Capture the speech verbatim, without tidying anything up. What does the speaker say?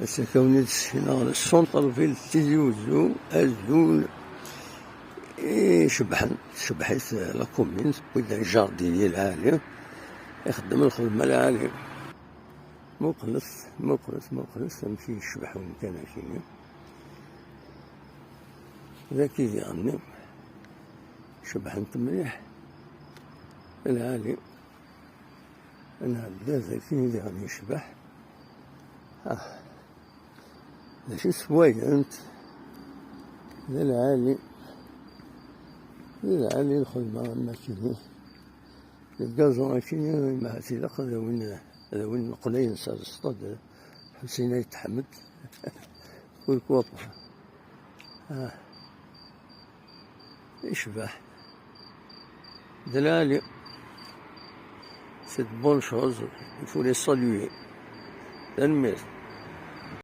Ass-a, ad wen-id-ssineɣ le centre-ville n Tizi Uzzu, azul. Icebḥen, tcebbeḥ-it la commune, tewwi-d un jardinier lɛali, ixeddem lxedma lɛali. Muqlet, muqlet, muqlet amek i yecbeḥ umkan akini. Dagi diɣen cebḥent mliḥ, lɛali. Nɛedda dagi diɣen yecbeḥ. Ah. D acu swayent? D lɛali, d lɛali lxedma am akini. Lgaẓu akini, ma ilaq ad awin, ad awin leqnayen s Aresṭad, Ḥusin Ayt Ḥmed. Pourquoi pas? Ah. Icbeḥ. D lɛali. C'est de bonnes choses. Il faut les saluer. Tanemmirt.